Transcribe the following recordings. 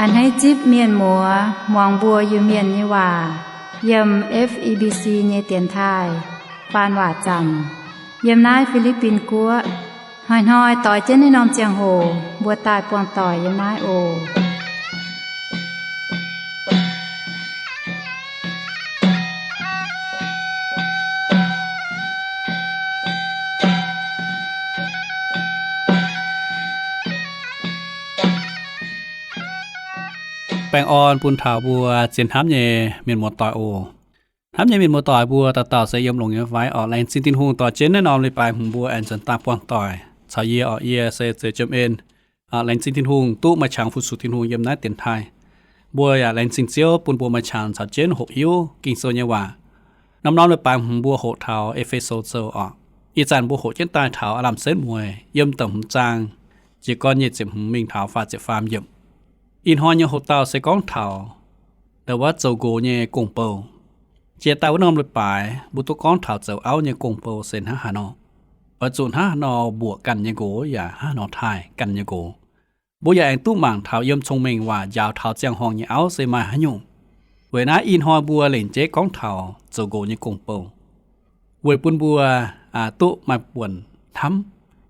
Hneiv zipv mienh muoz muangx mbuo Iu-Mienh nyei waac yiem F E B C nyei dienx taaih faan waac zaamc yiem naaiv Fi^li^bin Guoqv. Hnoi-hnoi doix jienv naaiv norm ziangh hoc mbuo daaih buangh doic yiem naaiv oc. Baengh orn bun taux mbuo zien hnamv nyei mienh muoz-doic oc. Hnamv nyei mienh muoz-doic mbuo dauh dauh se yiem longx nyei fai orqc? Laengz zingh Tin-Hungh dorh jienv naaiv norm leiz-baaix hmz mbuo aengx nzuonx daaih buangh doic caux yie orqc. Yie se Zeix Jiem En. Laengz zingh Tin-Hungh duqv maaih qangx fu-sux Tin-Hungh yiem naaiv dienx taaih. Mbuo yaac laengz zingh Ziouv bun mbuo maaih qangx caux jienv hoqc hiuv Ging-Sou nyei waac. Norm-norm leiz-baaix hmz mbuo hoqc taux E^fe^so Sou orqc. Ih zanc mbuo hoqc jienv daaih taux aav lamh setv mueiz yiem da'hmz zaang, jiez gorn nyic ziepc hmz mingh taux faah ziepc faam yiemc. Ih hnoi nyei hoqc dauh se gorngv taux ndau wuov zoux nqox nyei gong-bou. Jiex daaih wuov norm leiz-baaix mbuo duqv gorngv taux zoux auv nyei gong-bou se hnangv haaix nor, oix zuqc hnangv haaix nor mbuoqc ganh nyei nqox yaac hnangv haaix nor taaih ganh nyei nqox. Mbuo yaac aengx duqv mangc taux yiem Cong-Mengh Waac njaaux taux ziangh horngh nyei auv se maaih haaix nyungc. Weic naaiv ih hnoi mbuo lengc jeiv gorngv taux zoux nqox nyei gong-bou, weic bun mbuo duqv maaih buonc hnamv,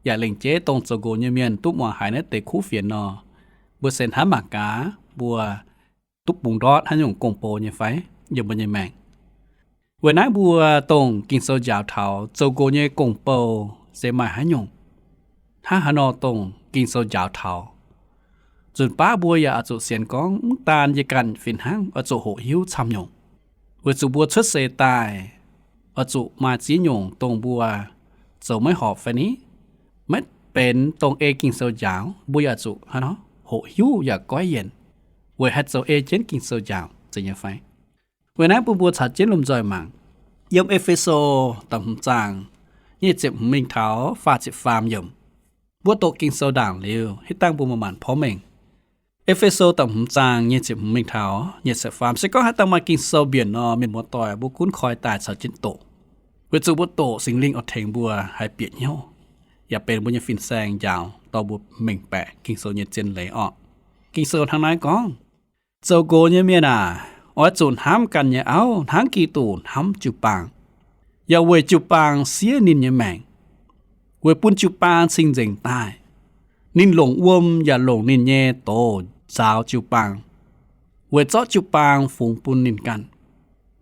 yaac lengc jeiv dongh zoux nqox nyei mienh duqv muangx haiz naaiv deix kuv fienx nor, mbuo se hnamv mangc gaax mbuo duqv bungx ndortv haaix nyungc gong-bou nyei fai yiem mbuo nyei maengc. Weic naaiv mbuo dongh Ging-Sou njaaux taux zoux nqox nyei gong-bou se maaih haaix nyungc, hnangv haaix nor dongh Ging-Sou njaaux taux, nzunc baav mbuo yaac oix zuqc sienx gorngv mv daan yie ganh fih hnangv oix zuqc hoqc hiuv camv nyungc, weic zuqc mbuo cuotv seix daaih oix zuqc maaih ziex nyungc dongh mbuo zoux maiv horpc fai ni, maiv benx dongh ei Ging-Sou njaaux, mbuo yaac zuqc hnangv nor hoqc hiuv yaac goiv yienc, weic haih zoux ei jienv Ging-Sou njaaux zeiz nyei fai. Weic naaiv bun mbuo caux jienv lomh nzoih mangc yiem E^fe^so da'hmz zaang nyic ziepc hmz mingh taux faah ziepc faam yiemc. Mbuo doqc Ging-Sou ndaangc liuz, hitv dangh mbuo maaih maanc porv mengh. E^fe^so da'hmz zaang nyic ziepc hmz mingh taux nyic ziepc faam. Se gorngv haaix dauh maaih Ging-Sou mbienc nor, mienh muoz-doic mbuo gunv koi daaih caux jienv doqc, weic zuqc mbuo doqc Singx Lingh oix tengx mbuo haih bieqc hnyouv, yaac benx mbuo nyei fin-saeng njaaux dorh mbuo mengh baeqc Ging-Sou nyei zien leiz orqc. Ging-Sou hnangv naaiv gorngv, Zoux nqox nyei mienh aac, oix zuqc hnamv ganh nyei auv hnangv Giduc hnamv jiu-baang, yaac weic jiu-baang siev ninh nyei maengc, weic bun jiu-baang cing-nzengc daaih. Ninh longc wuom yaac longc ninh nyei doz nzaaux jiu-baang, weic zorqv jiu-baang fungx bun ninh ganh.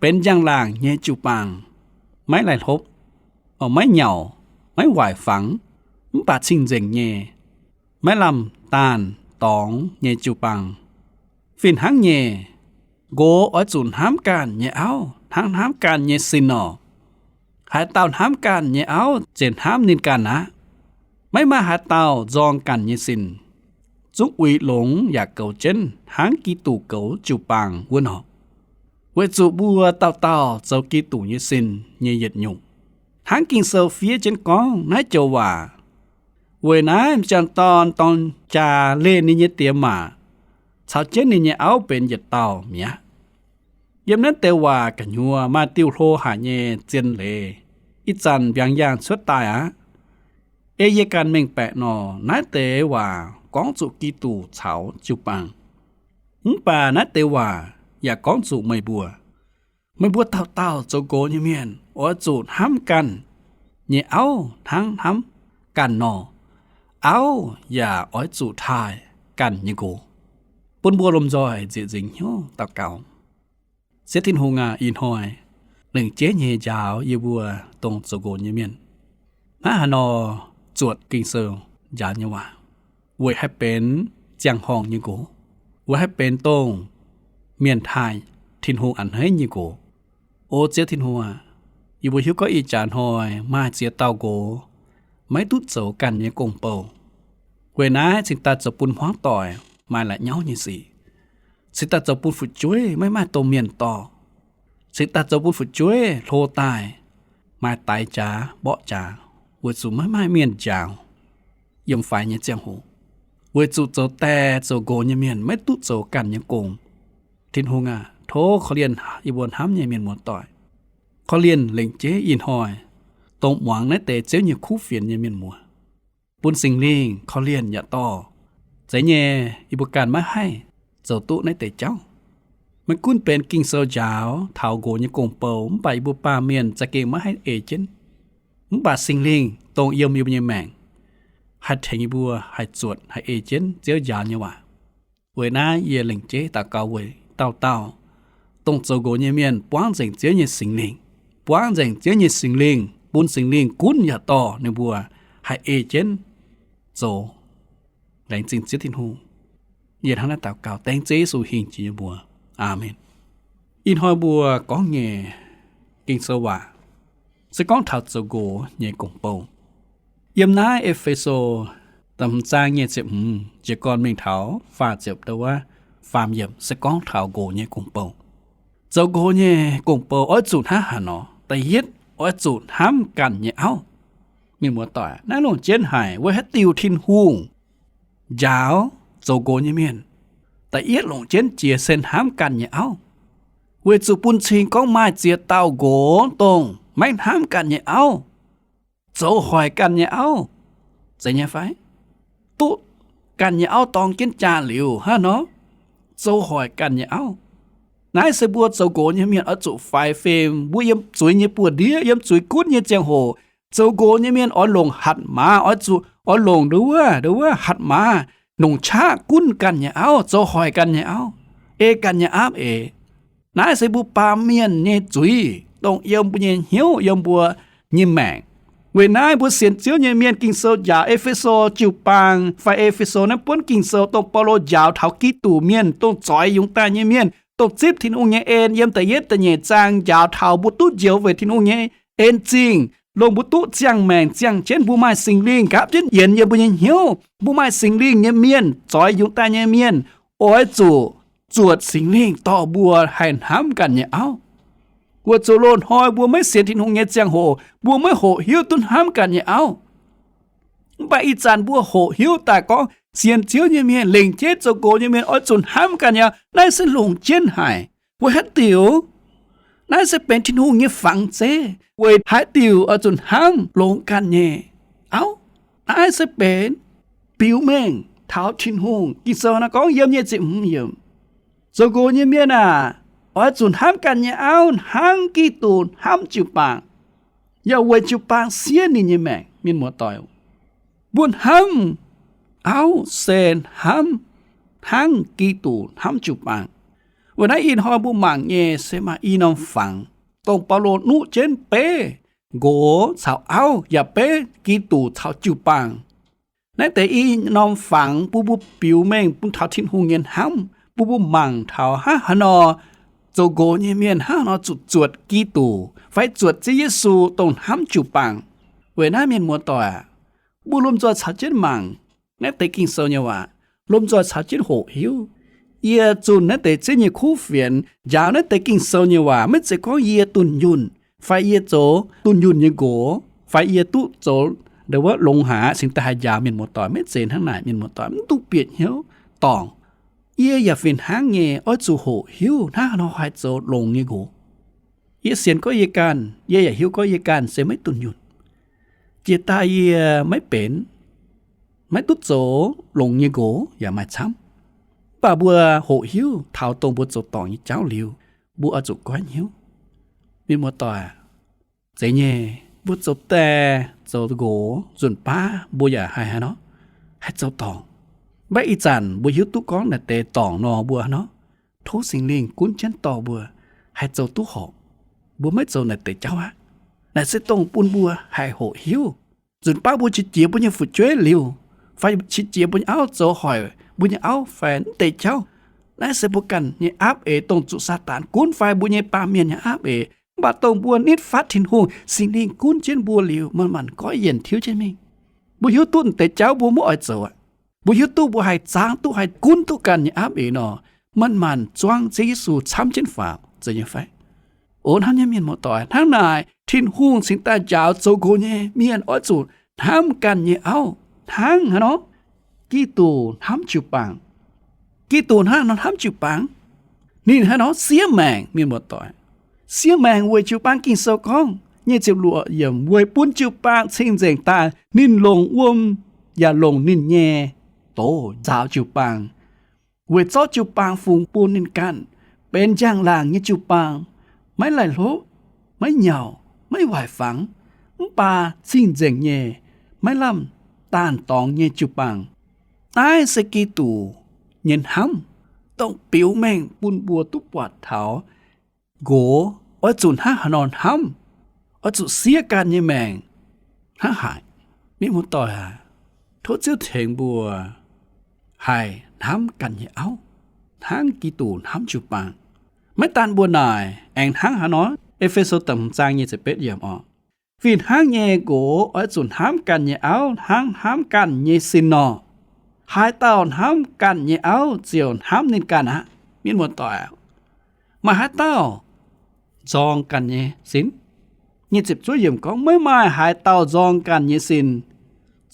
Benx njang-laangc nyei jiu-baang maiv laih hlopv, maiv nyauc, maiv waaic fangx, mv baac cing-nzengc nyei, maiv lamh daanh dorngx nyei jiu-baang fih hnangv nyei. Nqox oix zuqc hnamv ganh nyei auv hnangv hnamv ganh nyei sin nor. Haaix dauh hnamv ganh nyei auv ziouc hnamv ninh ganh aqv. Maiv maaih haaix dauh nzorng ganh nyei sin, zungv uix longx yaac goux jienv hnangv Giduc goux jiu-baang wuov nor, weic zuqc mbuo dauh dauh zoux Giduc nyei sin nyei yietc nyungc. Hnangv Ging-Sou fiev jienv gorngv naaiv joux waac, Weic naaiv m'jangc dorn dorng jaax leih ninh nyei diex maac, caux jienv ninh nyei auv benx yietc dauh mi'aqv. Yiem naaiv deix waac gu'nyuoz maaih diuh hlo haic nyei zien leiz, ih zanc mbiaangx yaangh cuotv daaih aqv. Ei yie ganh mengh baeqc nor, naaiv deix waac gorngv zuqc Giduc caux jiu-baang. Mv baac naaiv deix waac yaac gorngv zuqc meih mbuo. Meih mbuo dauh dauh zoux nqox nyei mienh oix zuqc hnamv ganh nyei auv hnangv hnamv ganh nor, auv yaac oix zuqc taaih ganh nyei nqox. Bun mbuo lomh nzoih nzieqc nzingc hnyouv daux gaux. Ziouv Tin-Hungh aac, ih hnoi lengc jeiv nyei njaaux yie mbuo dongh zoux nqox nyei mienh hnangv haaix nor zuotc Ging-Sou njaaux nyei waac, weic haih benx ziangh horngh nyei nqox, weic haih benx dongh mienh taaih Tin-Hungh a'hneiv nyei nqox. O Ziouv Tin-Hungh aac, yie mbuo hiuv gorngv ih jaax hnoi maaih ziex dauh nqox maiv duqv zoux ganh nyei gong-bou. Weic naaiv cingx daaih zoux bun hmuangv doic maaih la'nyauv nyei sic, cingx daaih zoux bun fu'jueiv maiv maaih domh mienh dorh, cingx daaih zoux bun fu'jueiv hlo daaih maaih daix jaax mborqv jaax, weic zuqc maiv maaih mienh njaaux yiem faix nyei ziangh hoc, weic zuqc zoux die zoux nqox nyei mienh maiv duqv zoux ganh nyei gong. Tin-Hungh aac, tov korv-lienh yie mbuo hnamv nyei mienh muoz-doic, korv-lienh lengc jeiv ih hnoi dongh muangx naaiv deix Ziouv nyei kuv fienx nyei mienh muoz, bun Singx Lingh korv-lienh yaac dorh. Zeiz nyei, yie mbuo ganh maiv haih zoux duqv naaiv deix jauv. Maiv gunv benx Ging-Sou njaaux taux nqox nyei gong-bou, mv baac yie mbuo baamh mienh za'gengh maiv haih ei jienv. Mv baac Singx Lingh dongh yiem yie mbuo nyei maengc, haih tengx yie mbuo haih zuotc haih ei jienv Ziouv njaaux nyei waac. Weic naaiv yie lengc jeiv daux gaux weic dauh dauh dongh zoux nqox nyei mienh buangv nzengc Ziouv nyei Singx Lingh, buangv nzengc Ziouv nyei Singx Lingh, bun Singx Lingh gunv yaac dorh ninh mbuo haih ei jienv zoux. Laengz zingh Ziouv Tin-Hungh. Yie hnangv naaiv daux gaux dengv Ziouv Yesu hingh jiex nyei mbuox. Aamen. Ih hnoi mbuo gorngv nyei Ging-Sou waac se gorngv taux zoux nqox nyei gong-bou. Yiem naaiv E^fe^so da'hmz zaang nyei ziepc hmz jiez gorn mingh taux faah ziepc ndouv wuov faam yiemc se gorngv taux nqox nyei gong-bou. Zoux nqox nyei gong-bou oix zuqc hnangv haaix nor? Da'yietv, oix zuqc hnamv ganh nyei auv. Mienh muoz-doic, naaiv longc jienv haic weic haaix diuc Tin-Hungh njaaux zoux nqox nyei mienh? Da'yietv longc jienv jiex se hnamv ganh nyei auv, weic zuqc bun cing gorngv maaih ziex dauh nqox dongh maiv hnamv ganh nyei auv, zoux hoic ganh nyei auv, zeiz nyei fai? Duqv ganh nyei auv dorng jienv jaa liuz hnangv nor, zoux hoic ganh nyei auv. Naaiv se mbuo zoux nqox nyei mienh oix zuqc faix fim. Mbuo yiem zuiz nyei buoz-ndiev, yiem zuiz gunv nyei ziangh hoc, zoux nqox nyei mienh oix longc hatc maaz, oix zuqc oix longc nduov wuov nduov wuov hatc maaz, longc qaqv gunv ganh nyei auv, zoux hoic ganh nyei auv, ei ganh nyei aapv eix. Naaiv se mbuo baamh mienh nyei zuiz, dongh yiem mbuo nyei hnyouv, yiem mbuo nyei maengc. Weic naaiv mbuo sienx Ziouv nyei mienh, Ging-Sou njaaux E^fe^so jiu-baang fai E^fe^so naaiv buonv Ging-Sou dongh Baulo njaaux taux Giduc mienh, dongh zoix yungz daaih nyei mienh, dongh zipv Tin-Hungh nyei en yiem da'yietv da'nyeic zaang njaaux taux mbuo duqv njoux weic Tin-Hungh nyei en zingh, longc mbuo duqv ziangh maengc ziangh jienv, mbuo maaih Singx Lingh nqaapv jienv yienx yiem mbuo nyei hnyouv, mbuo maaih Singx Lingh nyei mienh, zoix yungz daaih nyei mienh, oix zuqc zuotc Singx Lingh dorh mbuo haih hnamv ganh nyei auv. Weic zuqc loz-hnoi mbuo maiv sienx Tin-Hungh nyei ziangh hoc, mbuo maiv hoqc hiuv duqv hnamv ganh nyei auv. Mv baac ih zanc mbuo hoqc hiuv daaih gorngv sienx Ziouv nyei mienh, lengc jeiv zoux nqox nyei mienh oix zuqc hnamv ganh nyei auv. Naaiv se longc jienv haic. Weic haaix diuc? Naaiv se benx Tin-Hungh nyei fangx zeiv, weic haaix diuc oix zuqc hnamv longx ganh nyei auv. Naaiv se benx biux mengh taux Tin-Hungh. Ging-Sou nor gorngv yiem nyei ziepc hmz yiemc, zoux nqox nyei mienh aah! Oix zuqc hnamv ganh nyei auv hnangv Giduc hnamv jiu-baang, yaac weic jiu-baang siev ninh nyei maengc. Mienh muoz-doic, mbuo hnamv auv se hnamv hnangv Giduc hnamv jiu-baang. Weic naaiv ih hnoi mbuo mangc nyei se maaih i norm fangx, dongh Baulo nuqv jienv beiv nqox caux auv yaac beiv Giduc caux jiu-baang. Naaiv deix i norm fangx bun mbuo biux mengh bun taux Tin-Hungh nyei hnamv, bun mbuo mangc taux hnangv haaix nor zoux nqox nyei mienh hnangv haaix nor zuqc zuotc Giduc fai zuotc Ziouv Yesu dongh hnamv jiu-baang. Weic naaiv mienh muoz-doic aac, mbuo lomh nzoih caux jienv mangc naaiv deix Ging-Sou nyei waac, lomh nzoih caux jienv hoqc hiuv. Yie zunh naaiv deix Ziouv nyei kuv fienx njaaux naaiv deix Ging-Sou nyei waac maiv zeiz gorngv yie dunh yunh, fai yie zoux dunh yunh nyei nqox, fai yie duqv zoux ndau wuov longx haic cingx daaih haih njaaux mienh muoz-doic. Maiv zeiz hnangv naaic, mienh muoz-doic, mv duqv bieqc hnyouv dorngc. Yie yaac fih hnangv nyei oix zuqc hoqc hiuv hnangv haaix nor haih zoux longx nyei nqox. Yie sienx gorngv yie ganh, yie yaac hiuv gorngv yie ganh se maiv dunh yunh. Jiex daaih yie maiv benx, maiv duqv zoux longx nyei nqox yaac maaih camv. Mv baac mbuo hoqc hiuv taux dongh mbuo zoux dorngc nyei jauv liuz, mbuo oix zuqc goiv hnyouv. Mienh muoz-doic, zeiz nyei, mbuo zoux die zoux nqox nzunc baav mbuo yaac haih haaix nor, haih zoux dorngc. Maiv ih zanc mbuo hiuv duqv gorngv naaiv deix dorngc nor mbuo haaix nor, tov Singx Lingh gunv jienv dorh mbuo haih zoux duqv horpc. Mbuo maiv zoux naaiv deix jauv aqv. Naaiv se dongh bun mbuo haih hoqc hiuv. Nzunc baav mbuo qiex jiez mbuo nyei fu'jueiv liuz, fai qiex jiez mbuo nyei auv zoux hoic mbuo nyei auv fai naaiv deix jauv, naaiv se mbuo ganh nyei aapv eix dongh zuqc Saadaan gunv fai mbuo nyei baamh mienh nyei aapv eix. Mv baac dongh mbuo nitv fatv Tin-Hungh, Singx Lingh gunv jienv mbuo liuz, manc-manc goiv yienc tiuv jienv mingh. Mbuo hiuv duqv naaiv deix jauv mbuo maiv oix zoux aqv. Mbuo hiuv duqv mbuo haih zaangv duqv haih gunv duqv ganh nyei aapv eix nor, manc-manc zuangv Ziouv Yesu camv jienv faaux, zeiz nyei fai? O hnamv nyei mienh muoz-doic, hnangv naaic Tin-Hungh cingx daaih njaaux zoux nqox nyei mienh oix zuqc hnamv ganh nyei auv hnangv haaix nor Giduc hnamv jiu-baang. Giduc hnangv haaix nor hnamv jiu-baang? Ninh haaix nor siev maengc, mienh muoz-doic? Siev maengc weic jiu-baang. Ging-Sou gorngv, nyic ziepc luoqc yiemc, weic bun jiu-baang cing-nzengc daaih, ninh longc wuom yaac longc ninh nyei doz nzaaux jiu-baang. weic zorqv jiu-baang fungx bun ninh ganh, benx njang-laangc nyei jiu-baang, maiv laih hlopv, maiv nyauc, maiv waaic fangx, mv baac cing-nzengc nyei, maiv lamh daanh dorngx nyei jiu-baang. Naaiv se Giduc nyei hnamv, dongh biux mengh bun mbuo duqv buatc taux nqox oix zuqc hnangv haaix nor hnamv, oix zuqc siev ganh nyei maengc hnangv haaix. Mienh muoz-doic aac, tov Ziouv tengx mbuo haih hnamv ganh nyei auv, hnangv Giduc hnamv jiu-baang. Maiv daan mbuo naaic, aengx hnangv haaix nor? E^fe^so da'hmz zaang nyic ziepc betv yiemc oc. Fih hnangv nyei, nqox oix zuqc hnamv ganh nyei auv hnangv hnamv ganh nyei sin nor. Haaix dauh hnamv ganh nyei auv ziouc hnamv ninh ganh aqv. Mienh muoz-doic aac, maaih haaix dauh nzorng ganh nyei sin? Nyic ziepc juov yiemc gorngv, maiv maaih haaix dauh nzorng ganh nyei sin,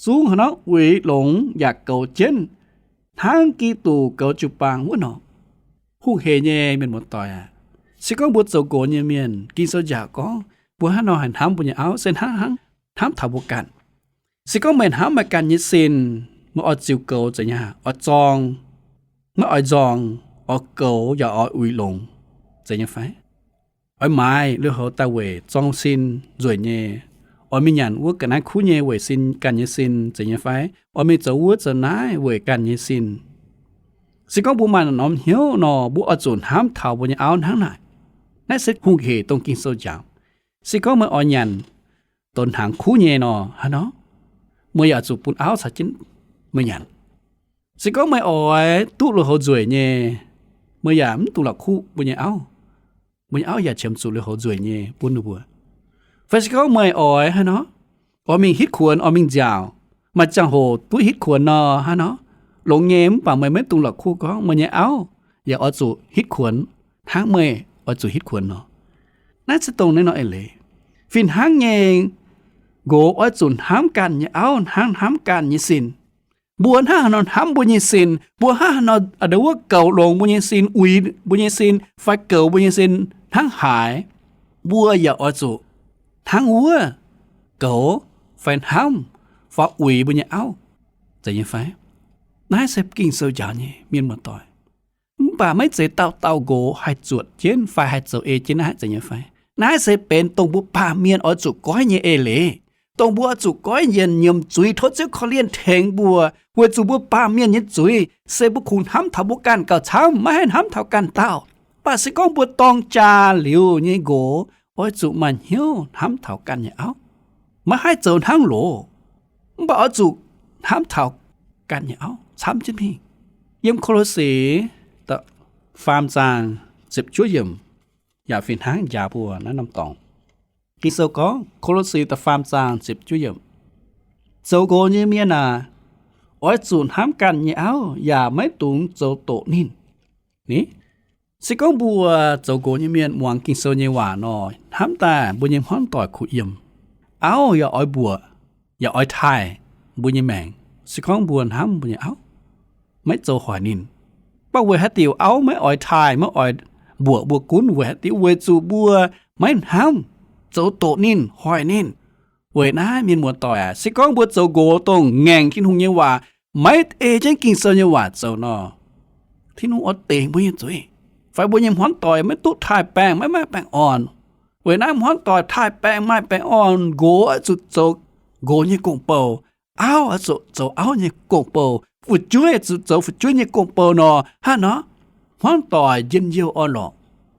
zungv hnangv nor uix longx yaac goux jienv, hnangv Giduc goux jiu-baang wuov nor. Hungh heic nyei, mienh muoz-doic aac. Se gorngv mbuo zoux nqox nyei mienh, Ging-Sou njaaux gorngv mbuo hnangv nor haih hnamv mbuo nyei auv se hnangv, hnangv hnamv taux mbuo ganh. Se gorngv meih hnamv meih ganh nyei sin, meih oix ziux goux zeiz nyei? Oix zorng, maiv oix nzorng, oix goux yaac oix uix longx, zeiz nyei fai? Oix maaiz lui-houx daaih weic zorng sin nzueic nyei, oix mingh nyanc wuov ga'naaiv kuv nyei weic sin ganh nyei sin, zeiz nyei fai? Oix mingh zoux wuov zoux naaiv weic ganh nyei sin. Se gorngv mbuo maaih norm hnyouv nor, mbuo oix zuqc hnamv taux mbuo nyei auv hnangv naaic. Naaiv se hungh heic dongh Ging-Sou njaaux. Se gorngv meih oix nyanc donx hnaangx kuv nyei nor, hnangv nor, meih yaac zuqc bun auv caux jienv meih nyanc. Se gorngv meih oix duqv lui-houx nzueic nyei, meih yaac mv dungx la'kuqv mbuo nyei auv. Mbuo nyei auv yaac qiemx zuqc lui-houx nzueic nyei bun ninh mbuo. Fai se gorngv meih oix hnangv nor, oix mingh hitv kuonx, oix mingh nziaauc, maaih ziangh hoc duqv hitv kuonx nor, hnangv nor, longx nyei, mv baac meih maiv dungx la'kuqv gorngv meih nyei auv yaac oix zuqc hitv kuonx hnangv meih oix zuqc hitv kuonx nor. Naaiv se dongh naaiv nor eix leiz. Fih hnangv nyei, nqox oix zuqc hnamv ganh nyei auv hnangv hnamv ganh nyei sin. Mbuo hnangv haaix nor hnamv mbuo nyei sin, mbuo hnangv haaix nor a'ndau wuov goux longx mbuo nyei sin, uix mbuo nyei sin, fai goux mbuo nyei sin hnangv haaix, mbuo yaac oix zuqc hnangv wuov goux fai hnamv fai uix mbuo nyei auv, zeiz nyei fai? Naaiv se Ging-Sou njaaux nyei, mienh muoz-doic. Mv baac maiv zeiz dauh dauh nqox haih zuotc jienv fai haih zoux ei jienv naaiv, zeiz nyei fai? Naaiv se benx dongh mbuo baamh mienh oix zuqc goiv nyei eix leiz, dongh mbuo oix zuqc goiv njiec nyiemc zuiz tov Ziouv korv-lienh tengx mbuo, weic zuqc mbuo baamh mienh nyei zuiz se mbuo kungx hnamv taux mbuo ganh gauh camv, maiv haih hnamv taux ganh dauh. Mv baac se gorngv mbuo dorng jaa liuz nyei nqox, oix zuqc maaih hnyouv hnamv taux ganh nyei auv. Maiv haih zoux hnangv loz, mv baac oix zuqc hnamv taux ganh nyei auv camv jienv mingh. Yiem Ko^lo^si da'faam zaang ziepc juov yiemc yaac fih hnangv njaaux mbuo naaiv norm dorngx. Ging-Sou gorngv, Ko^lo^si da'faam zaang ziepc juov yiemc, zoux nqox nyei mienh aac, oix zuqc hnamv ganh nyei auv yaac maiv dungx zoux doqc ninh. Ni, se gorngv mbuo zoux nqox nyei mienh muangx Ging-Sou nyei waac nor, hnamv daaih mbuo nyei hmuangv doic kuh yiem. Auv yaac oix mbuoqc, yaac oix taaih mbuo nyei maengc, se gorngv mbuo hnamv mbuo nyei auv, maiv zoux hoic ninh. Mv baac weic haaix diuc auv maiv oix taaih, maiv oix mbuoqc mbuo gunv? Weic haaix diuc? Weic zuqc mbuo maiv hnamv zoux doqc ninh, hoic ninh. Weic naaiv, mienh muoz-doic aac, se gorngv mbuo zoux nqox dongh ngaengc Tin-Hungh nyei waac, maiv ei jienv Ging-Sou nyei waac zoux nor, Tin-Hungh oix dingc mbuo nyei zuiz, fai mbuo nyei hmuangv doic maiv duqv taaih baengh, maiv maaih baengh orn. Weic naaiv hmuangv doic taaih baengh maaih baengh orn, nqox oix zuqc zoux nqox nyei gong-bou, auv oix zuqc zoux auv nyei gong-bou, fu'jueiv zuqc zoux fu'jueiv nyei gong-bou nor, hnangv nor hmuangv doic njien-youh orn-lorqc,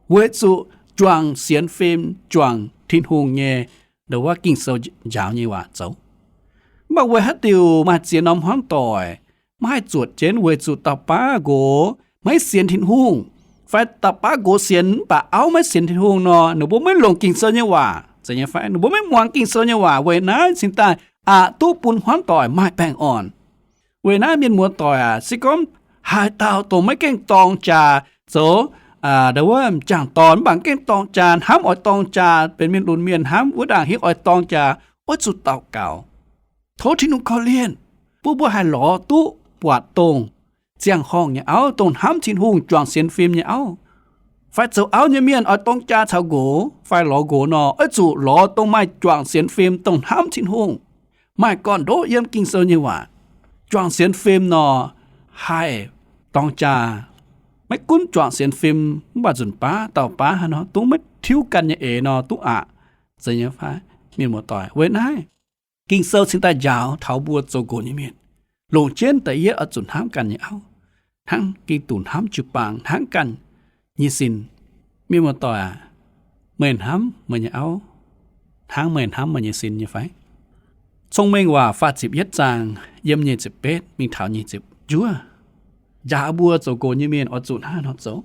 weic zuqc juangc sienx fim, juangc Tin-Hungh nyei, ndo wuov Ging-Sou njaaux nyei waac zoux. Mv baac weic haaix diuc maaih ziex norm hmuangv doic maiv haih zuotc jienv? Weic zuqc dauh baav nqox maiv sienx Tin-Hungh, fai dauh baav nqox sienx mv baac auv maiv sienx Tin-Hungh nor, ninh mbuo maiv longc Ging-Sou nyei waac, zeiz nyei fai? Ninh mbuo maiv muangx Ging-Sou nyei waac. Weic naaiv cingx daaih aqc duqv bun hmuangv doic maaih baengh orn. Weic naaiv, mienh muoz-doic aac, se gorngv haaix dauh dongh maiv gaengh dorng jaax zoux, aa, ndo wuov m'jangc dorn, mv baac gaengh dorng jaax, hnamv oix dorng jaax, benx mienh lunx mienh, hnamv wuov ndaangc hingv oix dorng jaax, oix zuqc daux gaux, tov Tin-Hungh korv-lienh, bun mbuo haih lorz duqv buatc dongh ziangh horngh nyei auv, dongh hnamv Tin-Hungh, juangc sienx fim nyei auv. Fai zoux auv nyei mienh oix dorng jaax caux nqox fai lorz nqox nor, oix zuqc lorz dongh maaih juangc sienx fim, dongh hnamv Tin-Hungh, maaih gorn-ndoqv yiem Ging-Sou nyei waac, juangc sienx fim nor, haih dorng jaa, maiv gunv juangc sienx fim mv baac nzunc baav dauh baav hnangv nor, dongh maiv tiuv ganh nyei eix nor duqv aqc, zeiz nyei fai? Mienh muoz-doic, weic naaiv Ging-Sou cingx daaih njaaux taux mbuo zoux nqox nyei mienh, longc jienv da'yietv oix zuqc hnamv ganh nyei auv, hnangv Giduc hnamv jiu-baang hnangv ganh nyei sin. Mienh muoz-doic aac, meih hnamv meih nyei auv hnangv meih hnamv meih nyei sin nyei fai? Cong-Mengh Waac faah ziepc yietv zaang, yiem nyic ziepc betv mingh taux nyic ziepc juov, njaaux mbuo zoux nqox nyei mienh oix zuqc hnangv haaix nor zoux?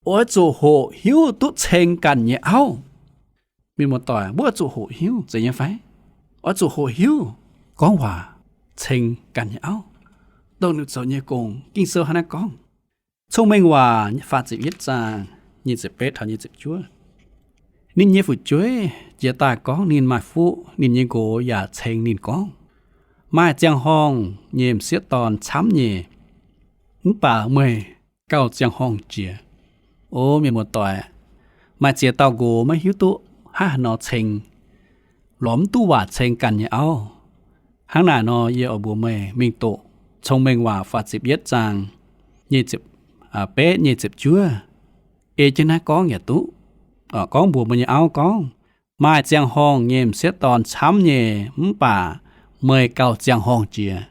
Oix zuqc hoqc hiuv duqv ceng ganh nyei auv. Mienh muoz-doic, mbuo oix zuqc hoqc hiuv, zeiz nyei fai? Oix zuqc hoqc hiuv gorngv waac ceng ganh nyei auv, dongh ninh zoux nyei gong. Ging-Sou hnangv naaiv gorngv, Cong-Mengh Waac faah ziepc yietv zaang, nyic ziepc betv taux nyic ziepc juov, ninh nyei fu'jueiv jiex daaih gorngv ninh maaih fuqv, ninh nyei nqox yaac ceng ninh gorngv, maaih ziangh horngh nyei m'sieqv dorn camv nyei, mv baac meih gauh ziangh horngh jiex. O mienh muoz-doic, maaih ziex dauh nqox maiv hiuv duqv hnangv haaix nor ceng, lorz mv duqv waac ceng ganh nyei auv. Hnangv naaic nor, yie oix mbuox meih mingh doqc Cong-Mengh Waac faah ziepc yietv zaang, nyic ziepc betv, nyic ziepc juov, ei jienv naaiv gorngv yaac duqv. Gorngv mbuox meih nyei auv gorngv, maaih ziangh horngh nyei m'sieqv dorn camv nyei, mv baac meih gauh ziangh horngh jiex.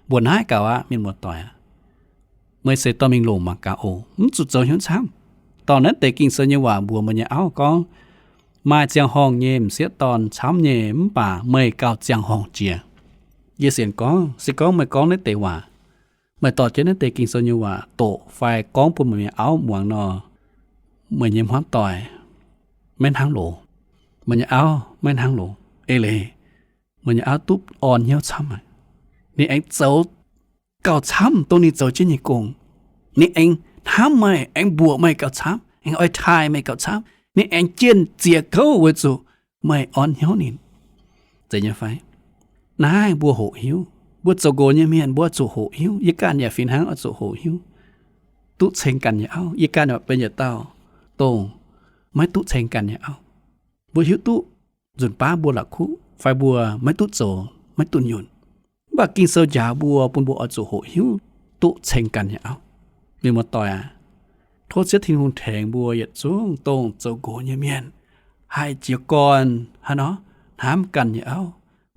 Mbuox naaiv gaux aqv, mienh muoz-doic aac. Meih se dorh mingh longc mangc gaax oc. Mv zuqc zoux hnyouv camv. Dorh naaiv deix Ging-Sou nyei waac mbuox meih nyei auv gorngv, maaih ziangh horngh nyei m'sieqv dorn camv nyei, mv baac meih gauh ziangh horngh jiex. Yie sienx gorngv, se gorngv meih gorngv naaiv deix waac, meih dorh jienv naaiv deix Ging-Sou nyei waac doqc fai gorngv bun meih nyei auv muangx nor, meih nyei hmuangv doic maiv hnangv loz. Meih nyei auv maiv hnangv loz. Eix leiz, meih nyei auv duqv orn hnyouv camv haic. Ninh aengx zoux gauh camv dongh ninh zoux jienv nyei gong. Ninh aengx hnamv meih, aengx mbuoqc meih gauh camv, aengx oix taaih meih gauh camv. Ninh aengx jienh ziex kouv weic zuqc meih orn hnyouv ninh. Zeiz nyei fai? Naaiv mbuo hoqc hiuv. Mbuo zoux nqox nyei mienh mbuo zuqc hoqc hiuv. Yie ganh yaac fih hnangv oix zuqc hoqc hiuv duqv ceng ganh nyei auv. Yie ganh yaac benx yietc dauh dongh maiv duqv ceng ganh nyei auv. Mbuo hiuv duqv nzunc baav mbuo la'kuqv fai mbuo maiv duqv zoux, maiv duqv nyunc. Mv baac Ging-Sou njaaux mbuo, bun mbuo oix zuqc hoqc hiuv duqv ceng ganh nyei auv. Mienh muoz-doic aac, tov Ziouv Tin-Hungh tengx mbuo yietc zungv dongh zoux nqox nyei mienh haih jiez gorn haaix nor hnamv ganh nyei auv,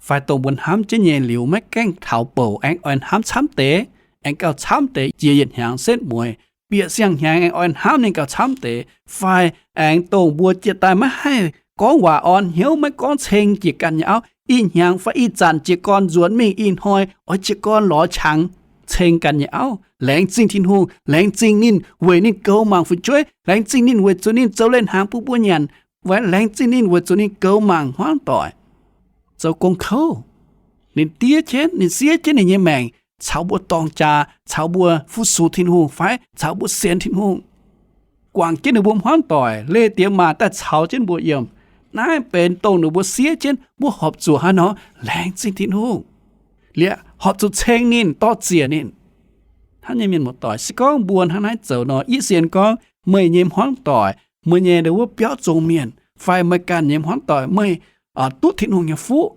fai dongh mbuo hnamv jienv nyei liuz maiv gaengh taux bouc aengx oix hnamv camv deix, aengx gauh camv deix jiex yietc hnyangx setv mueiz, bieqc siang-hnyangx aengx oix hnamv ninh gauh camv deix, fai aengx dongh mbuo jiex daaih maiv haih gorngv waac orn hnyouv, maiv gorngv ceng jiex ganh nyei auv, ih hnyangx fai ih zanc jiez gorn nzuonx mingh, ih hnoi oix jiez gorn lorz qangx ceng ganh nyei auv. Laengz zingh Tin-Hungh, laengz zingh ninh weic ninh goux mangc fu'jueiv, laengz zingh ninh weic zuqc ninh zoux leiz-hnaangx bun mbuo nyanc, weic laengz zingh ninh weic zuqc ninh goux mangc hmuangv doic, zoux gong kouv. Ninh diev jienv, ninh siev jienv ninh nyei maengc caux mbuo dorng jaa, caux mbuo fu-sux Tin-Hungh fai caux mbuo sienx Tin-Hungh, guangc jienv ninh mbuo hmuangv doic, leih diex maac daaih caux jienv mbuo yiem. Naaiv benx dongh ninh mbuo siev jienv. Mbuo horpc zuqc haaix nor? Laengz zingh Tin-Hungh, liepc horpc zuqc ceng ninh, dor-ziec ninh. Hnangv nyei, mienh muoz-doic, se gorngv mbuo hnangv naaiv zoux nor, yie sienx gorngv meih nyei hmuangv doic, meih nyei wuov biauv zong mienh, fai meih ganh nyei hmuangv doic, meih duqv Tin-Hungh nyei fuqv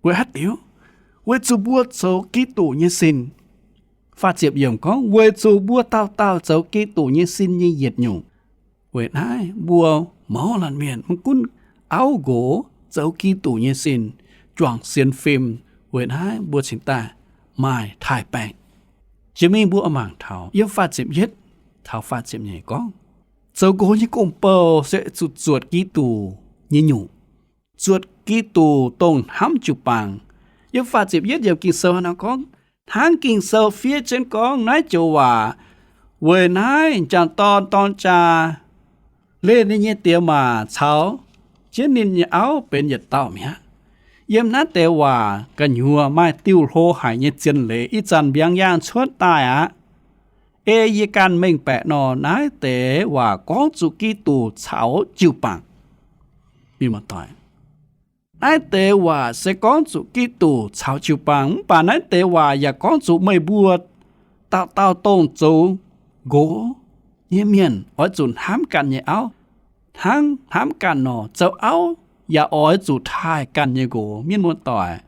weic haaix diuc? Weic zuqc mbuo zoux Giduc nyei sin. Faah ziepc yiemc gorngv, weic zuqc mbuo dauh dauh zoux Giduc nyei sin nyei yietc nyungc. Weic naaiv mbuo mouz laanh mienh maiv gunv auv nqox zoux Giduc nyei sin, juangc sienx fim. Weic naaiv mbuo cingx daaih maaih taaih-baengc. Jiex mingh mbuo mangc taux yiem faah ziepc yietv taux faah ziepc nyeic gorngv, zoux nqox nyei gong-bou se zuqc zuotc Giduc nyei nyungc, zuotc Giduc dongh hnamv jiu-baang. Yiem faah ziepc yietv yiemc Ging-Sou nor gorngv, hnangv Ging-Sou fiev jienv gorngv naaiv joux waac, weic naaiv m'jangc dorn dorng jaa leih ninh nyei diex maac caux jienv ninh nyei auv benx yietc dauh mi'aqv. Yiem naaiv deix waac gu'nyuoz maaih diuh hlo haic nyei zien leiz ih zanc mbiaangx yaangh cuotv daaih aqv. Ei yie ganh mengh baeqc nor, naaiv deix waac gorngv zuqc Giduc caux jiu-baang. Mienh muoz-doic, naaiv deix waac se gorngv zuqc Giduc caux jiu-baang, mv baac naaiv deix waac yaac gorngv zuqc meih mbuo dauh dauh dongh zoux nqox nyei mienh oix zuqc hnamv ganh nyei auv hnangv hnamv ganh nor. Zoux auv yaac oix zuqc taaih ganh nyei nqox. Mienh muoz-doic,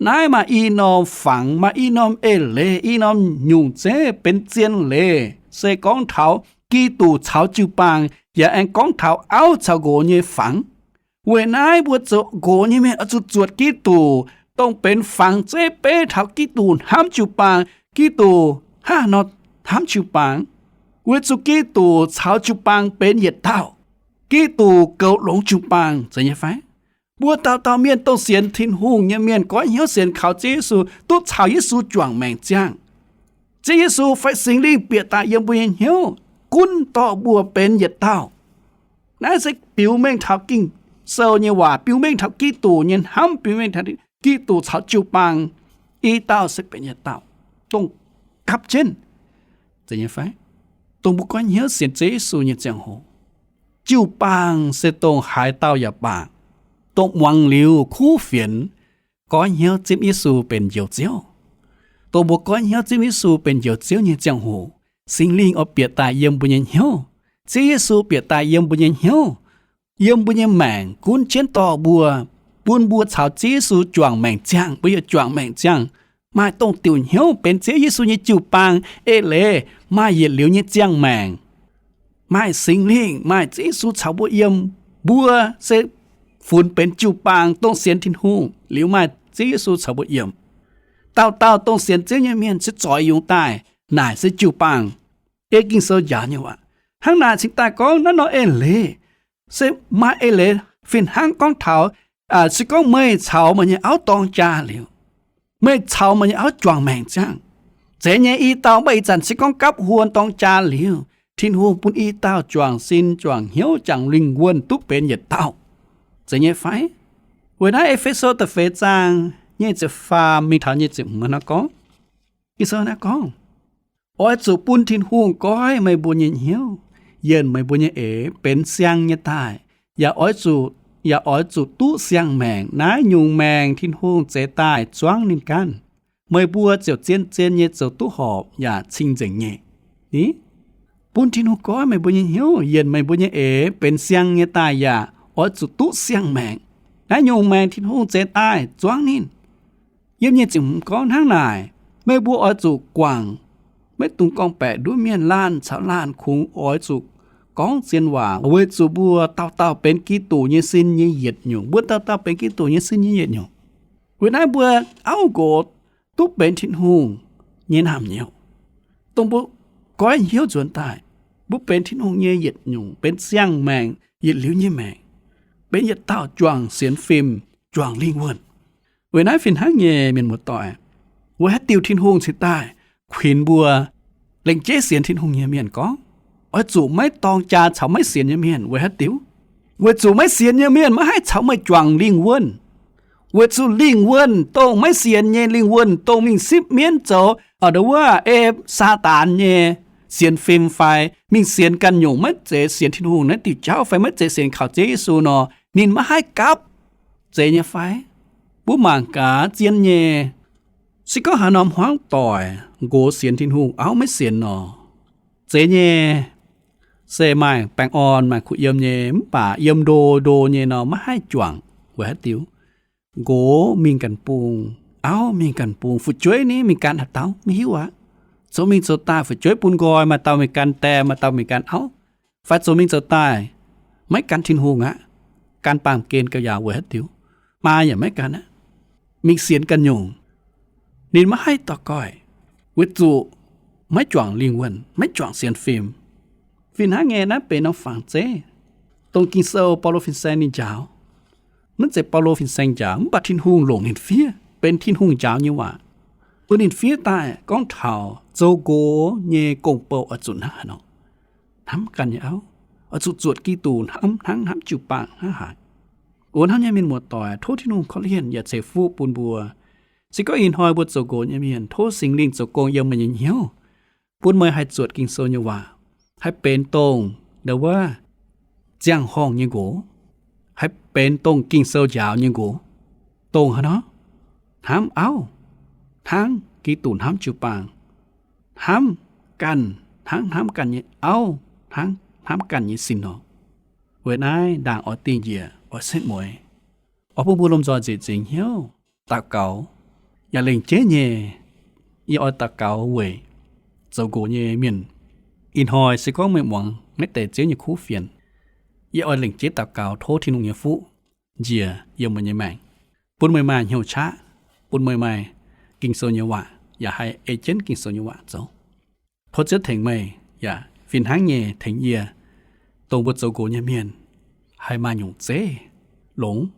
Naaiv maaih i norm fangx, maaih i norm eix leiz, i norm nyungc zeiv benx zien leiz, se gorngv taux Giduc caux jiu-baang, yaac aengx gorngv taux auv caux nqox nyei fangx. Weic naaiv mbuo zoux nqox nyei mienh oix zuqc zuotc Giduc, dongh benx fangx zeiv beiv taux Giduc hnamv jiu-baang. Giduc hnangv haaix nor hnamv jiu-baang? Weic zuqc Giduc caux jiu-baang benx yietc dauh. Giduc goux longx jiu-baang, zeiz nyei fai? Mbuo dauh dauh mienh dongh sienx Tin-Hungh nyei mienh, goiv hnyouv sienx kaux Ziouv Yesu, duqv caux Yesu juangc maengc ziangh. Ziouv Yesu fai Singx Lingh bieqc daaih yiem mbuo nyei hnyouv, gunv dorh mbuo benx yietc dauh. Naaiv se biux mengh taux Ging-Sou nyei waac, biux mengh taux Giduc nyei hnamv, biux mengh taux Giduc caux jiu-baang i dauh se benx yietc dauh, dongh gapv jienv. Zeiz nyei fai? Dongh mbuo goiv hnyouv sienx Ziouv Yesu nyei ziangh hoc, jiu-baang se dongh haaix dauh yaac baac, dongh muangx liuz kuv fienx, goiv hnyouv zipv Yesu benx Njoux Ziouv. Dongh mbuo goiv hnyouv zipv Yesu benx Njoux Ziouv nyei ziangh hoc, Singx Lingh oix bieqc daaih yiem mbuo nyei hnyouv. Ziouv Yesu bieqc daaih yiem mbuo nyei hnyouv, yiem mbuo nyei maengc, gunv jienv dorh mbuo, bun mbuo caux Ziouv Yesu juangc maengc ziangh, mbuo yaac juangc maengc ziangh. Maaih dongh diuc hnyouv benx Ziouv Yesu nyei jiu-baang, eix leiz maaih yietc liuz nyei ziangh maengc. Maaih Singx Lingh, maaih Ziouv Yesu caux mbuo yiem. Mbuo se funx benx jiu-baang dongh sienx Tin-Hungh liuz maaih Ziouv Yesu caux mbuo yiem. Dauh dauh dongh sienx Ziouv nyei mienh se zoix yungz daaih naaic se jiu-baang. Ei Ging-Sou njaaux nyei waac. Hnangv naaic cingx daaih gorngv naaiv nor eix leiz se maaih eix leiz fih hnangv gorngv taux, se gorngv meih caux meih nyei auv dorng jaa liuz, meih caux meih nyei auv juangc maengc ziangh, zeiz nyei i dauh mv baac ih zanc se gorngv gapv huon dorng jaa liuz, Tin-Hungh bun i dauh juangc sin, juangc hnyouv, juangc lingh wuonh duqv benx yietc dauh. Zeiz nyei fai? Weic naaiv E^fe^so da'feix zaang nyic ziepc faam mingh taux nyic ziepc hmz nor gorngv, Ging-Sou naaiv gorngv, oix zuqc bun Tin-Hungh goiv meih mbuo nyei hnyouv, yienc meih mbuo nyei eix benx siang nyei daaih, yaac oix zuqc, yaac oix zuqc duqv siang-maengc. Naaiv nyungc maengc Tin-Hungh zeix daaih zuangv ninh ganh. Meih mbuo ziouc zien-zien nyei zoux duqv horpc yaac cing-nzengc nyei. Ni, bun Tin-Hungh goiv meih mbuo nyei hnyouv, yienc meih mbuo nyei eix benx siang nyei daaih yaac oix zuqc duqv siang-maengc. Naaiv nyungc maengc Tin-Hungh zeix daaih zuangv ninh. Yiem nyic ziepc hmz gorngv hnangv naaic, meih mbuo oix zuqc guangc, maiv dungx gorngv-baeqc nduov mienh. Laanh caux laanh kungx oix zuqc gorngv zien waac weic zuqc mbuo dauh dauh benx Giduc nyei sin nyei yietc nyungc. Mbuo dauh dauh benx Giduc nyei sin nyei yietc nyungc. Weic naaiv mbuo auv nqox duqv benx Tin-Hungh nyei naamh nyouz, dongh mbuo goiv hnyouv nzuonx daaih, mbuo benx Tin-Hungh nyei yietc nyungc, benx siang-maengc, yietc liuz nyei maengc, benx yietc dauh juangc sienx fim, juangc lingh wuonh. Weic naaiv fih hnangv nyei, mienh muoz-doic, weic haaix diuc Tin-Hungh cingx daaih kuinx mbuo lengc jeiv sienx Tin-Hungh nyei mienh gorngv, oix zuqc maiv dorng jaa caux maiv sienx nyei mienh? Weic haaix diuc? Weic zuqc maiv sienx nyei mienh maiv haih caux meih juangc lingh wuonh. Weic zuqc lingh wuonh, dongh maiv sienx nyei lingh wuonh, dongh mingh sipv mienv zoux, aa, nduov wuov, ei Saadaan nyei sienx fim fai mingh sienx ganh nyungc, maiv zeiz sienx Tin-Hungh naaiv diuc jauv fai maiv zeiz sienx kaux Ziouv Yesu nor, ninh maiv haih gapv. Zeiz nyei fai? Mbuo mangc gaax zien nyei. Se gorngv haaix norm hmuangv doic, nqox sienx Tin-Hungh, auv maiv sienx nor, zeiz nyei. Se maaih baengh orn, maaih kuh yiem nyei, mv baac yiem ndo ndo nyei nor, maiv haih juangc. Weic haaix diuc? Nqox mingh ganh bung, auv mingh ganh bung, fu'jueiv ni mingh gan haaix dauh maiv hiuv aqv. Zoux mingh zoux daaih, fu'jueiv bun nqoi, maaih dauh mingh gan die, maaih dauh mingh gan auv. Fai zoux mingh zoux daaih maiv gan Tin-Hungh aqv, gan baamh gen ga'yaauc. Weic haaix diuc? Maa yaac maiv gan aqv, mingh sienx ganh nyungc. Ninh maiv haih dorh goih, weic zuqc maiv juangc lingh wuonh, maiv juangc sienx fim. Fih hnangv nyei, naaiv benx norm fangx zeiv, dongh Ging-Sou Baulo fin-saeng ninh njaaux. Maiv zeiz Baulo fin-saeng njaaux, mv baac Tin-Hungh longc ninh fiev, benx Tin-Hungh njaaux nyei waac, bun ninh fiev daaih gorngv taux zoux nqox nyei gong-bou oix zuqc hnangv haaix nor hnamv ganh nyei auv, oix zuqc zuotc Giduc hnamv hnangv hnamv jiu-baang hnangv haaix. O hnamv nyei mienh muoz-doic, tov Tin-Hungh korv-lienh yaac ceix fuqv bun mbuo. Se gorngv ih hnoi mbuo zoux nqox nyei mienh, tov Singx Lingh zoux gong yiem meih nyei hnyouv, bun meih haih zuotc Ging-Sou nyei waac, haih benx dongh nduov wuov ziangh horngh nyei nqox, haih benx dongh Ging-Sou njaaux nyei nqox. Dongh haaix nor? Hnamv auv hnangv Giduc hnamv jiu-baang, hnamv ganh hnangv hnamv ganh nyei auv, hnangv hnamv ganh nyei sin nor. Weic naaiv ndaangc oix dingh njiec, oix setv mueiz, oix bun mbuo lomh nzoih nzieqc zingx hnyouv daux gaux, yaac lengc jeiv nyei, yie oix daux gaux weic zoux nqox nyei mienh. Ih hnoi se gorngv meih muangx naaiv deix Ziouv nyei kuv fienx, yie oix lengc jeiv daux gaux tov Tin-Hungh nyei fuqv njiec yiem meih nyei maengc, bun meih maaih hnyouv qaqv, bun meih maaih Ging-Sou nyei waac, yaac haih ei jienv Ging-Sou nyei waac zoux. Tov Ziouv tengx meih, yaac fih hnangv nyei tengx yie, dongh mbuo zoux nqox nyei mienh, haih maaih nyungc zeiv longx,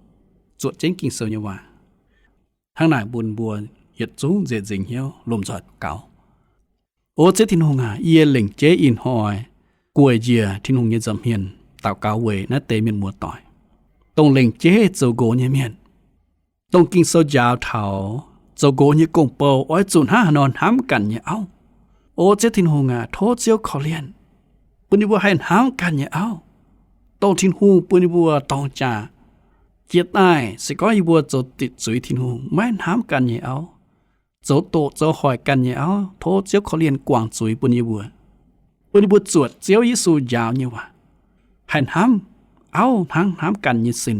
zuotc jienv Ging-Sou nyei waac. Hnangv naaic bun mbuo yietc zungv nzieqc nzingc hnyouv lomh nzoih daux gaux. O Ziouv Tin-Hungh aac, yie lengc jeiv ih hnoi gueic njiec Tin-Hungh nyei nza'hmien daux gaux weic naaiv deix mienh muoz-doic, dongh lengc jeiv zoux nqox nyei mienh, dongh Ging-Sou njaaux taux zoux nqox nyei gong-bou oix zuqc hnangv haaix nor hnamv ganh nyei auv. O Ziouv Tin-Hungh aac, tov Ziouv korv-lienh, bun yie mbuo haih hnamv ganh nyei auv, dongh Tin-Hungh bun yie mbuo dorng jaax. Jiex daaih se gorngv yie mbuo zoux ditc zuiz Tin-Hungh, maiv hnamv ganh nyei auv, zoux doqc zoux hoic ganh nyei auv, tov Ziouv korv-lienh guangc zuiz bun yie mbuo, bun yie mbuo zuotc Ziouv Yesu njaaux nyei waac, haih hnamv auv hnangv hnamv ganh nyei sin,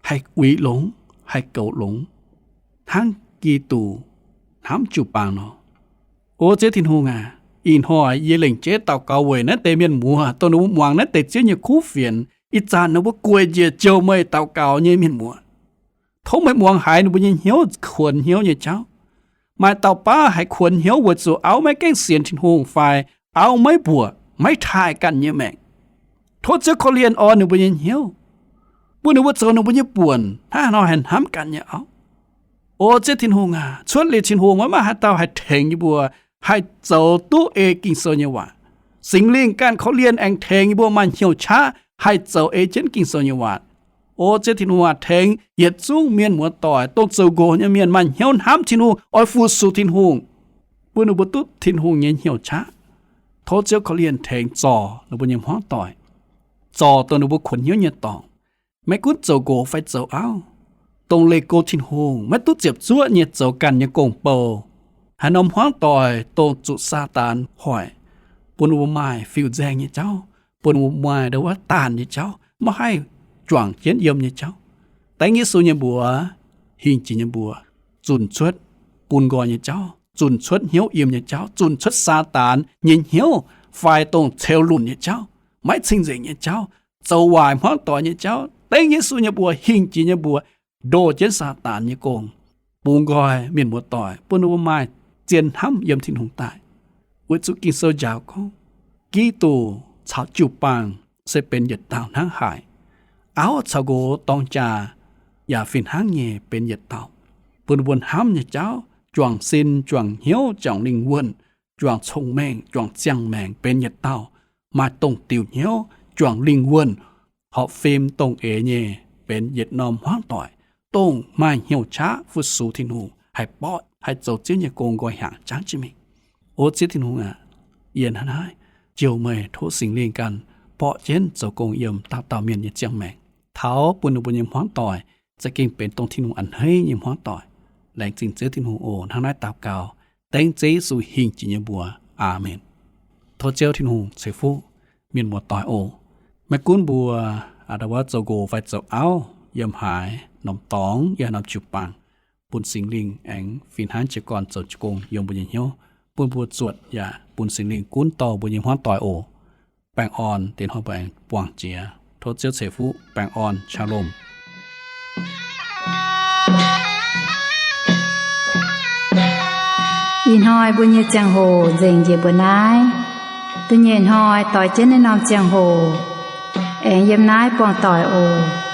haih uix longx, haih goux longx, hnangv Giduc hnamv jiu-baang nor. O Ziouv Tin-Hungh aac, ih hnoi yie lengc jeiv daux gaux weic naaiv deix mienh muoz, dongh ninh mbuo muangx naaiv deix Ziouv nyei kuv fienx. Ih zanc ninh mbuo gueic njiec jouh meih daux gaux nyei mienh muoz, tov meih muangx haiz ninh mbuo nyei hnyouv, kuonx hnyouv nyei jauv. Maaih dauh baav haiz kuonx hnyouv weic zuqc auv maiv gaengh sienx Tin-Hungh fai auv maiv mbuoqc, maiv taaih ganh nyei maengc. Tov Ziouv korv-lienh orn ninh mbuo nyei hnyouv, bun ninh mbuo zoux ninh mbuo nyei buonc hnangv haaix nor haih hnamv ganh nyei auv. O Ziouv Tin-Hungh aac, cuotv liuz Tin-Hungh maiv maaih haaix dauh haih tengx yie mbuo haih zoux duqv ei Ging-Sou nyei waac. Singx Lingh ganh korv-lienh aengx tengx yie mbuo maaih hnyouv qaqv haih zoux ei jienv Ging-Sou nyei waac. O Ziouv Tin-Hungh aac, tengx yietc zungv mienh muoz-doic dongh zoux nqox nyei mienh maaih hnyouv hnamv Tin-Hungh, oix fu-sux Tin-Hungh, bun ninh mbuo duqv Tin-Hungh nyei hnyouv qaqv. Tov Ziouv korv-lienh tengx zorc ninh mbuo nyei hmuangv doic, zorc dongh ninh mbuo kuonx hnyouv nyei dorngx. Maiv gunv zoux nqox fai zoux auv, dongh leih go Tin-Hungh, maiv duqv ziepc zuoqv nyei zoux ganh nyei gong-bou, haaix norm hmuangv doic dongh zuqc Saadaan hoic, bun ninh mbuo maaih fiuv-nzaeng nyei jauv, bun ninh mbuo maaih ndau wuov daanh nyei jauv, maiv haih juangc jienv yiem nyei jauv. Dengv Yesu nyei mbuox, hingh jiex nyei mbuox, zunh cuotv bun nqoi nyei jauv, zunh cuotv hnyouv yiem nyei jauv, zunh cuotv Saadaan nyei hnyouv fai dongh ceux lunc nyei jauv, maiv cing-nzengc nyei jauv, zoux waaic hmuangv doic nyei jauv. Dengv Yesu nyei mbuox, hingh jiex nyei mbuox, ndoh jienv Saadaan nyei gong, bungx nqoi mienh muoz-doic, bun ninh mbuo maaih zien hnamv yiem Tin-Hungh daaih. Weic zuqc Ging-Sou njaaux gorngv, Giduc caux jiu-baang se benx yietc dauh hnangv haaix, auv caux nqox dorng jaax yaac fih hnangv nyei benx yietc dauh, bun ninh mbuo hnamv nyei jauv, juangc sin, juangc hnyouv, juangc lingh wuonh, juangc cong-mengh, juangc ziangh maengc benx yietc dauh, maaih dongh diuc hnyouv, juangc lingh wuonh, horpc fim dongh eix nyei, benx yietc norm hmuangv doic, dongh maaih hnyouv qaqv fu-sux Tin-Hungh, haih borqv, haih zoux Ziouv nyei gong nqoi hnyangx jangv jiex mingh. O Ziouv Tin-Hungh aac, yie hnangv naaiv jouh meih tov Singx Lingh ganh borqv jienv zoux gong yiem dauh dauh mienh nyei ziangh maengc, taux bun ninh mbuo nyei hmuangv doic za'gengh benx dongh Tin-Hungh a'hneiv nyei hmuangv doic. Laengz zingh Ziouv Tin-Hungh oc. Hnangv naaiv daux gaux dengv Ziouv Yesu hingh jiex nyei mbuox. Aamen. Tov Ziouv Tin-Hungh ceix fuqv mienh muoz-doic oc. Maiv gunv mbuo a'ndau wuov zoux nqox fai zoux auv, yiem haaix norm dorngx, yiem haaix norm jiu-baang, bun Singx Lingh aengx fih hnangv jiez gorn zoux jiu-gong yiem mbuo nyei hnyouv, bun mbuo zuotc yaac bun Singx Lingh gunv dorh mbuo nyei hmuangv doic oc. Baengh orn. Diex hnoi mbuo aengx buangh jiex. Tov Ziouv ceix fuqv. Baengh orn. Shalom. Ih hnoi mbuo nyei ziangh hoc nzengc njiec mbuo naaiv. Da'nyeic hnoi doix jienv naaiv norm ziangh hoc aengx yiem naaiv buangh doic oc.